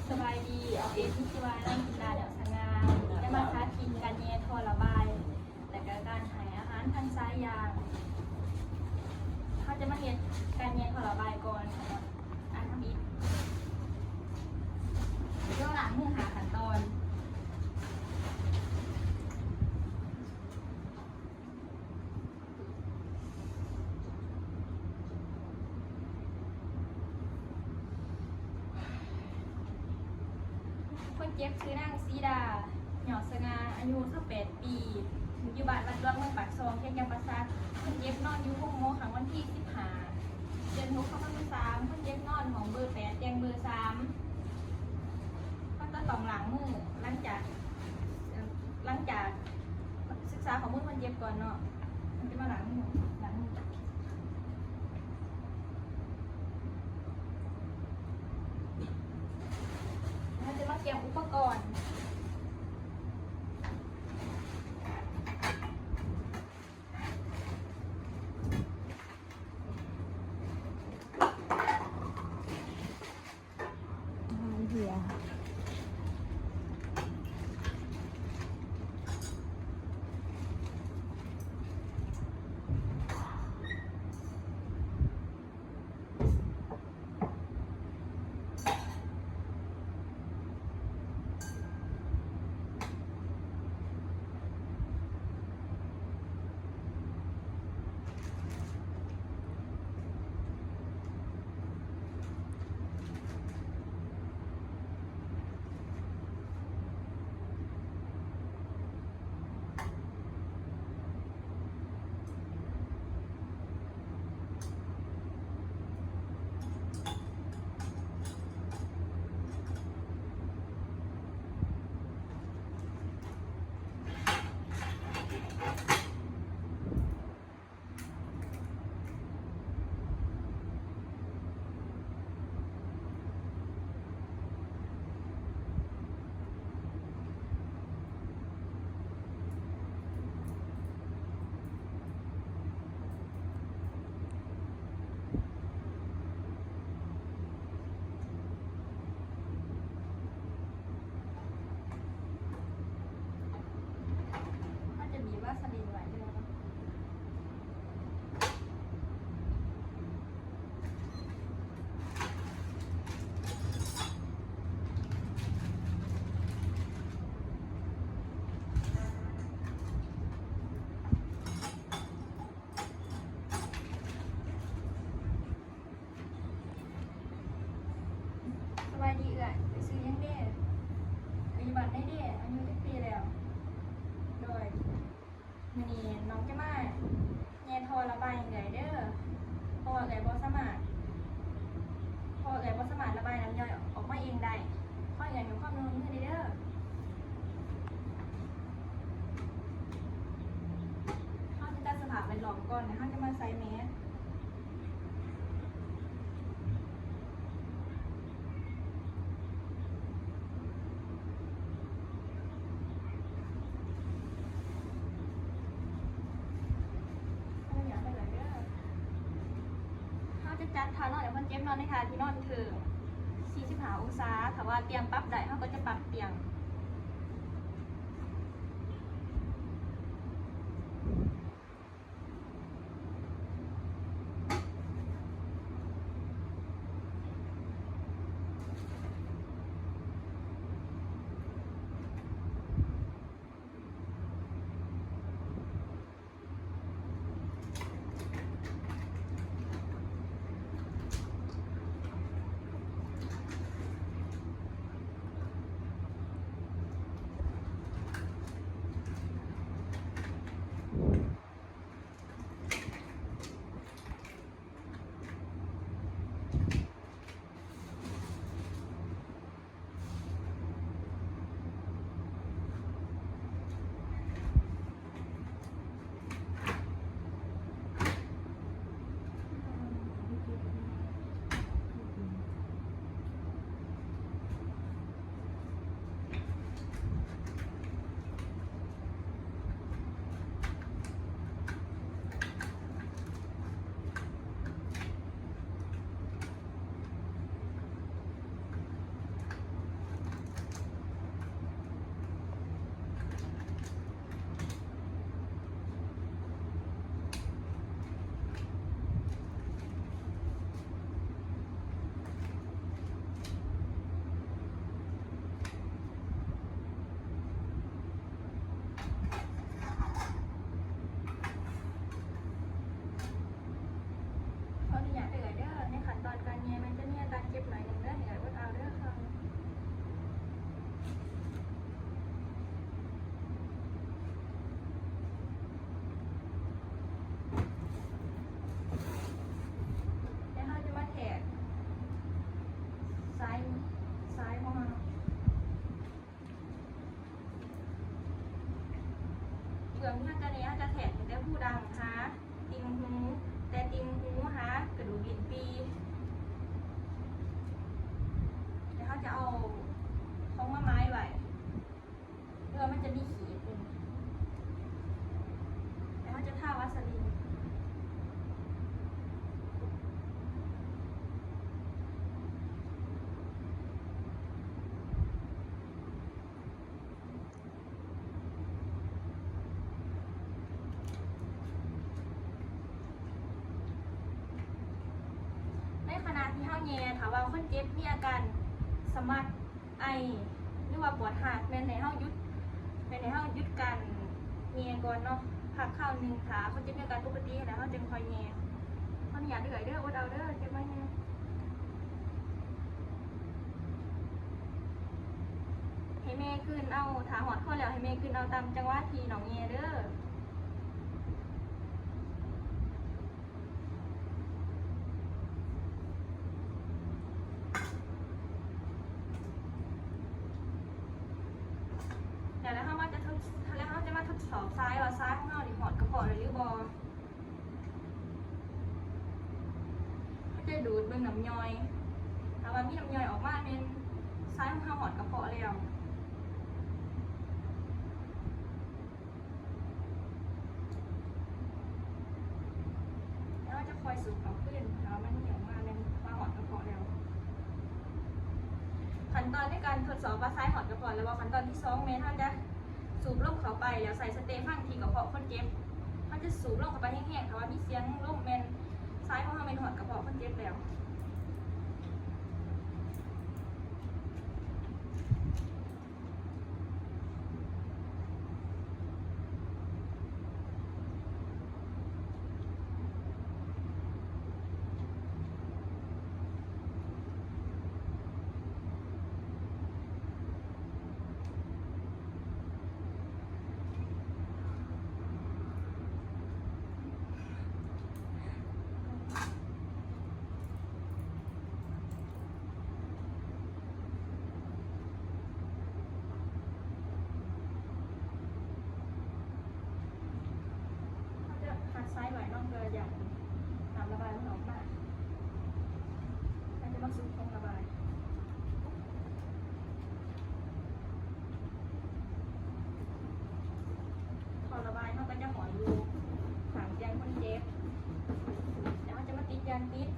ສະບາຍດີ ອາເອສ ມີຊື່ວ່າ ນາງ ກິນດາ ດາວສະຫງ່າ ຈະມາສາທິດການແຍ່ທໍ່ລະບາຍ ແລະກະການໃຫ້ອາຫານພັນສາຍຢາງ. ເຮົາຈະມາເຮັດການແຍ່ທໍ່ລະບາຍກ່ອນ. ອັນທຳອິດ ຕ້ອງລ້າງມືຫ້າຂັ້ນຕອນ. ຄົນເຈັບຊື່ນາງ ສີດາ ຫຍໍ້ສະຫງ່າ ອາຍຸຊາວແປດປີ ຢູ່ບ້ານວັດຫຼວງ ເມືອງປາກຊ່ອງ ເຂດຈຳປາສັກ. ຄົນເຈັບນອນຢູ່ໂຮງໝໍຄັ້ງວັນທີສິບຫ້າ ເດືອນຫົກ ສອງພັນຊາວສາມ. ຄົນເຈັບນອນຫ້ອງເບີແປດ ຕຽງເບີສາມ. ເຮົາຈະຕ້ອງລ້າງມືຫຼັງຈາກ ເອີ່ມ ຫຼັງຈາກສຶກສາຂໍ້ມູນຄົນເຈັບກ່ອນເນາະ. ເຮົາຈະມາລ້າງມື ລ້າງມື. ເຮົາຈະມາກຽມອຸປະກອນ. ອາຫານເຫື່ອ. ເຮົາຈະບີບວາສະລີນໄວ້ເດີ. ສະບາຍດີເອື້ອຍ ຊື່ຫຍັງເດ? ອາຍຸບັດໃດເດ? ອາຍຸຈັກປີແລ້ວ? ໂດຍ ມື້ນີ້ນ້ອງຈະມາແຍ່ທໍ່ລະບາຍໃຫ້ເອື້ອຍເດີ ເພາະວ່າເອື້ອຍບໍ່ສາມາດ ເພາະວ່າເອື້ອຍບໍ່ສາມາດລະບາຍນ້ຳຍ່ອຍອອກມາເອງໄດ້. ຂໍໃຫ້ເອື້ອຍໃຫ້ຄວາມຮ່ວມມືແດ່ເດີ. ເຮົາຈະຈັດສະພາບແວດລ້ອມກ່ອນ ແລ້ວເຮົາຈະມາໃສ່ແມສ. ເຮົາຈະຈັດທ່ານອນໃຫ້ຄົນເຈັບນອນໃນທ່າທີ່ນອນເທິງສີ່ສິບຫ້າອົງສາ. ຖ້າວ່າຕຽງປັບໄດ້ ເຮົາກໍຈະປັບຕຽງ. ເ ຕັ້ງຫາຕິ່ງຫູ, ແຕ່ຕິ່ງຫູຫາກະດູກລີ້ນປີ່. ແລ້ວເຮົາຈະເອົາຂອງມາໝາຍໄວ້. ເພື່ອມັນຈະມີຂີດເປັນ ແລ້ວເຮົາຈະທາວາສະລີນ. ໃນຂະນະທີ່ເຮົາແຍ່, ຖ້າວ່າຄົນເຈັບມີອາການສະໝັກ ໄອ ຫຼືວ່າປວດຮາກ ແມ່ນໃຫ້ເຮົາຢຸດ ແມ່ນໃຫ້ເຮົາຢຸດການແຍ່ກ່ອນເນາະ, ພັກຄາວໜຶ່ງ ຖ້າຄົນເຈັບມີອາການປົກກະຕິແລ້ວ ເຮົາຈຶ່ງຄ່ອຍແຍ່. ຂໍອະນຸຍາດເອື້ອຍເດີ, ອົດເອົາເດີ, ເກັບມາແຍ່. ໃຫ້ແມ່ກືນເອົາ, ຖ້າຮອດຄໍແລ້ວ ໃຫ້ແມ່ກືນເອົາຕາມຈັງຫວະທີ່ນ້ອງແຍ່ເດີ. ແລ້ວເຮົາມາຈະທົດ ແລ້ວເຮົາຈະມາທົດສອບຊາຍວ່າຊາຍຂອງເຮົານີ້ຮອດກະເພາະແລ້ວຫຼືບໍ່. ເຮົາຈະດູດເບິ່ງນ້ຳຍ່ອຍ, ຖ້າວ່າມີນ້ຳຍ່ອຍອອກມາແມ່ນຊາຍຂອງເຮົາຮອດກະເພາະແລ້ວ. ແລ້ວເຮົາຈະຄ່ອຍສູບເຂົ້າຄືນ, ຖ້າວ່າມັນມີອອກມາແມ່ນວ່າຮອດກະເພາະແລ້ວ. ຂັ້ນຕອນໃນການທົດສອບວ່າຊາຍຮອດກະເພາະແລ້ວບໍ່, ຂັ້ນຕອນທີສອງແມ່ນເຮົາຈະ ສູບລົມເຂົ້າໄປ ແລ້ວໃສ່ສະເຕຟັງທີ່ກະເພາະຄົນເຈັບ. ເຮົາຈະສູບລົມເຂົ້າໄປແຮງໆ, ຖ້າວ່າມີສຽງລົມແມ່ນຊາຍຂອງເຮົາແມ່ນຮອດກະເພາະຄົນເຈັບແລ້ວ. ເຮົາຈະຮັດຊາຍໄວ້ເນາະ ເພື່ອຢ້ານນ້ຳລະບາຍມັນອອກມາ. ເຮົາຈະມາສູບຂອງລະບາຍ. ທໍ່ລະບາຍເຮົາກໍຈະຫ້ອຍຢູ່ຂ້າງຕຽງຄົນເຈັບ, ແລ້ວເຮົາຈະມາຕິດຢາງປິດ.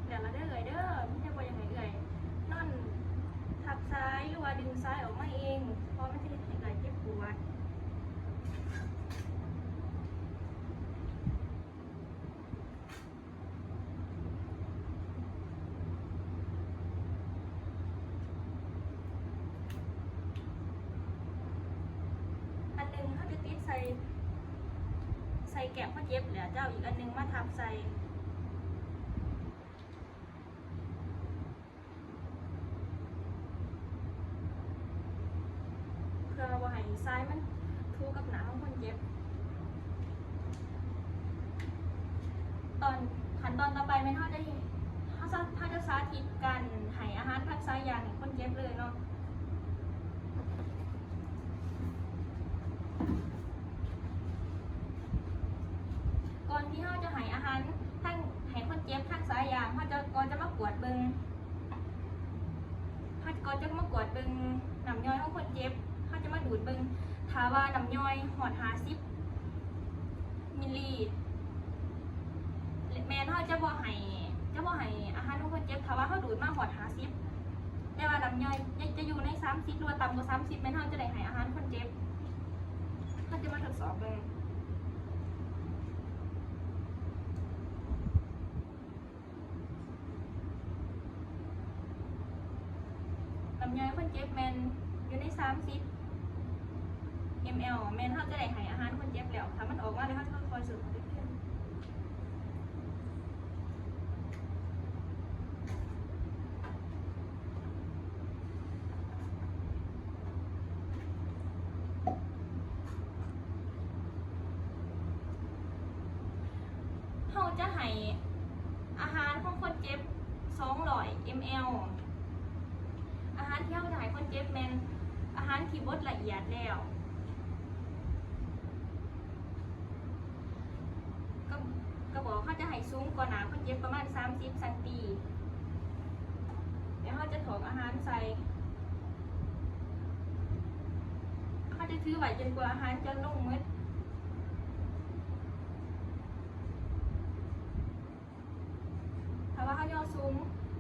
ແລ້ວລະເດີເອື້ອຍເດີ, ມີແຕ່ບໍ່ຢາກໃຫ້ເອື້ອຍນອນທັບຊາຍ ຫຼືວ່າດຶງຊາຍອອກມາເອງ, ເພາະມັນຈະເຮັດໃຫ້ເອື້ອຍເຈັບປວດ. ອັນໜຶ່ງເຮົາຈະຕິດໃສ່ ໃສ່ແກ້ມຄົນເຈັບ ແລ້ວຈະເອົາອີກອັນໜຶ່ງມາທັບໃສ່ ເພື່ອບໍ່ໃຫ້ຊາຍມັນຖືກັບໜ້າຂອງຄົນເຈັບ. ຕອນ ຂັ້ນຕອນຕໍ່ໄປແມ່ນເຮົາຈະ ເຮົາສາ ເຮົາຈະສາທິດການໃຫ້ອາຫານທາງສາຍຢາງໃຫ້ຄົນເຈັບເລີຍເນາະ. ກ່ອນທີ່ເຮົາຈະໃຫ້ອາຫານທາງ ໃຫ້ຄົນເຈັບທາງສາຍຢາງ, ເຮົາຈະ ກໍຈະມາກວດເບິ່ງ ເຮົາກໍຈະມາກວດເບິ່ງນ້ຳຍ່ອຍຂອງຄົນເຈັບ, ເຮົາຈະມາດູດເບິ່ງ. ຖ້າວ່ານ້ຳຍ່ອຍຮອດຫ້າສິບມິນລີ ແມ່ນເຮົາຈະບໍ່ໃຫ້ ຈະບໍ່ໃຫ້ອາຫານຂອງຄົນເຈັບ ຖ້າວ່າເຮົາດູດມາຮອດຫ້າສິບ. ແຕ່ວ່ານ້ຳຍ່ອຍຈະ ຈະຢູ່ໃນສາມສິບ ຫຼືວ່າຕ່ຳກວ່າສາມສິບ ແມ່ນເຮົາຈະໄດ້ໃຫ້ອາຫານຄົນເຈັບ. ເຮົາຈະມາທົດສອບເບິ່ງ. ນ້ຳຍ່ອຍຄົນເຈັບແມ່ນ ຢູ່ໃນສາມສິບເອັມແອລ ແມ່ນເຮົາຈະໄດ້ໃຫ້ອາຫານຄົນເຈັບແລ້ວ. ຖ້າມັນອອກມາແລ້ວ ເຮົາຈະຄ່ອຍໆເສີມເຂົ້າໄປຄືນ. ເຮົາຈະໃຫ້ອາຫານຂອງຄົນເຈັບສອງຮ້ອຍເອັມແອລ. ອາຫານທີ່ເຮົາຈະໃຫ້ຄົນເຈັບແມ່ນອາຫານທີ່ບົດລະອຽດແລ້ວ. ກະ ກະບອກເຮົາຈະໃຫ້ສູງກວ່າໜ້າຄົນເຈັບປະມານສາມສິບຊັງຕີ. ແລ້ວເຮົາຈະຖອກອາຫານໃສ່. ເຮົາຈະຖືໄວ້ຈົນກວ່າອາຫານຈະລົງໝົດ. ຖ້າວ່າເຮົາຍໍສູງ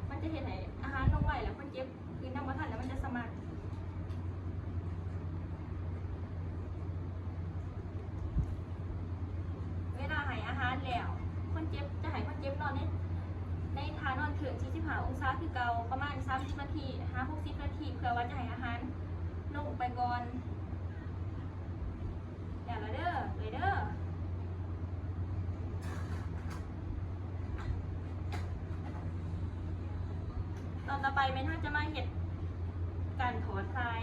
ມັນຈະເຮັດໃຫ້ອາຫານລົງໄວ ແລ້ວຄົນເຈັບ ຄືນຳບໍ່ທັນແລ້ວມັນຈະສະໝັກ. ເວລາໃຫ້ອາຫານແລ້ວ ຄົນເຈັບ ຈະໃຫ້ຄົນເຈັບນອນໃນ ໃນທ່ານອນເທິງສີ່ສິບຫ້າອົງສາຄືເກົ່າ ປະມານສາມສິບນາທີ ຫາຫົກສິບນາທີ ເພື່ອວ່າຈະໃຫ້ອາຫານລົງໄປກ່ອນ. ແລ້ວລະເດີ ເອີຍເດີ. ຕອນຕໍ່ໄປແມ່ນເຮົາຈະມາເຮັດການຖອດສາຍ.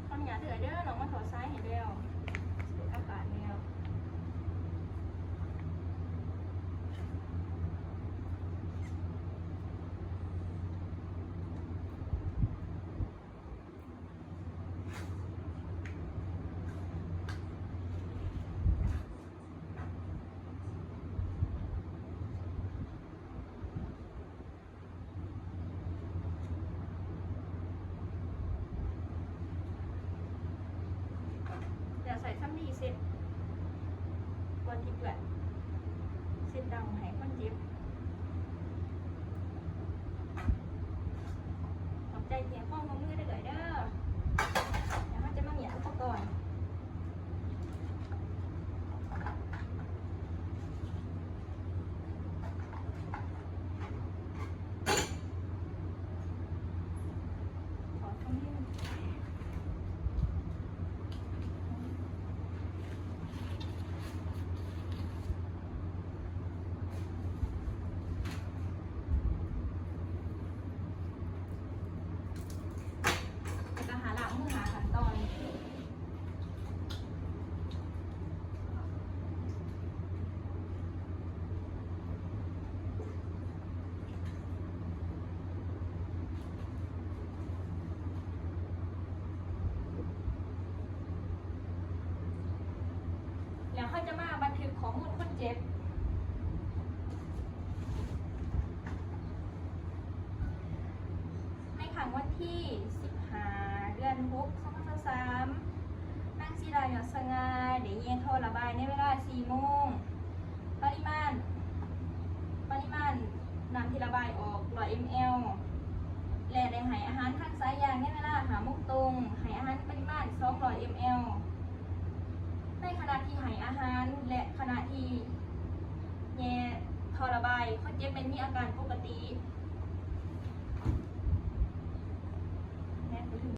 ຂໍອະນຸຍາດເດີ ເດີ ນ້ອງມາຖອດສາຍໃຫ້ແລ້ວ ຊິໄດ້ກັບບ້ານແລ້ວ. ແລ້ວໃຊ້ສຳລີເຊັດ ບ່ອນທີ່ເປື້ອນ ເຊັດດຳໃຫ້ຄົນເຈັບ. ຂອບໃຈທີ່ໃຫ້ຄວາມຮ່ວມມືເດີ້ເອື້ອຍເດີ້. ແລ້ວເຮົາຈະມາມ້ຽນອຸປະກອນ. ແລ້ວກໍຫາລ້າງມື ຫາຂັ້ນຕອນ. ແລ້ວເຮົາຈະມາບັນທຶກຂໍ້ມູນຄົນເຈັບ. ໃນຄ່ຳວັນທີສິບຫ້າ ເດືອນຫົກ ສອງພັນຊາວສາມ ນາງສີດາ ຍອດສະຫງ່າ ໄດ້ແຍ່ທໍ່ລະບາຍໃນເວລາສີ່ໂມງ. ປະລິມານ ປະລິມານນ້ຳທີ່ລະບາຍອອກ ຮ້ອຍເອັມແອລ ແລະ ໄດ້ໃຫ້ອາຫານທາງສາຍຢາງໃນເວລາຫ້າໂມງຕົງ, ໃຫ້ອາຫານປະລິມານສອງຮ້ອຍເອັມແອລ ໃນຂະນະທີ່ໃຫ້ອາຫານ ແລະ ຂະນະທີ່ແຍ່ທໍ່ລະບາຍ, ຄົນເຈັບແມ່ນມີອາການປົກກະຕິ.